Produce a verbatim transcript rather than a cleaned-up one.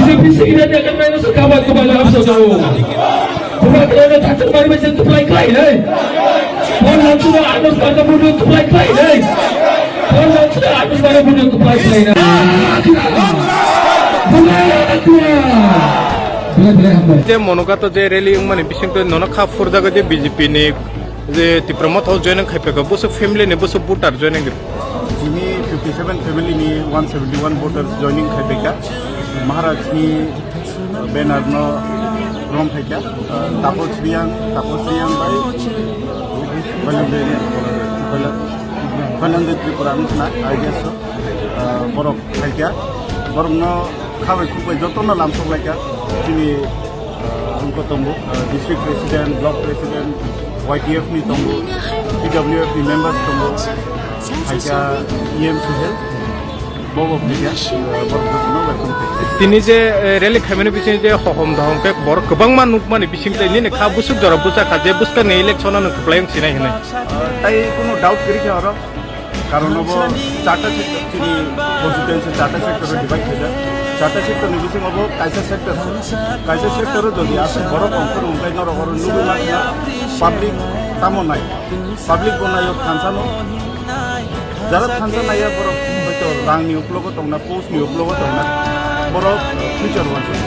Bising ida dia kan main masuk kawan kembali langsung tahu. Bukan dia ada satu baru macam tu play play deh. Bukan langsung ada ada satu muda tu play play deh. Bukan langsung ada ada satu muda tu play play deh. Bukan aku. Bukan boleh hamba. Je Monogat o je rally wngmani bisingtwi nono kha phurjago je B J P ni je Tipra Motha o joining khai phaikha, bwswk family ni bwswk voter joining di. Chini fifty seven family ni one seventy one voters joining khai phaikha. Maharaj ni banner no rom phaikha. Tapos Riang, Tapos Riang bai Balendra, Balendra Tripura wngkha na, I guess so. Borok phaikha. Borok no khabai khukbai joto no lamsok laikha. Chini Ang ko tongo, ah, district president, block president, Y T F ni tongo, P W F ni members tongo, haikha E M Suhel, bobo phaikha, ah, borok jotono welcome khaikha. Tini je, eh, rally khaimani bising je hohom dohom khe borok kwbangma nukmani bising tei nini kha busuk jora buchakha je bwskangni election ano kwplai wng sinai hinwi. Ah, tai kunu doubt kwrwi kha oro. Karon obo charta sector, chini constituency charta sector o divide khaijak. Charta sector ni bisingo bo kaisa sector se. Kaisa sector o jodi aswk borok ongkhor wngkhe norok oro nugwi mankha public tamo nai. Public bo naio thansa no. Jara thansa naiya borok hoito rang ni uklogo tongna, post ni uklogo tongna. Borok future wansuk.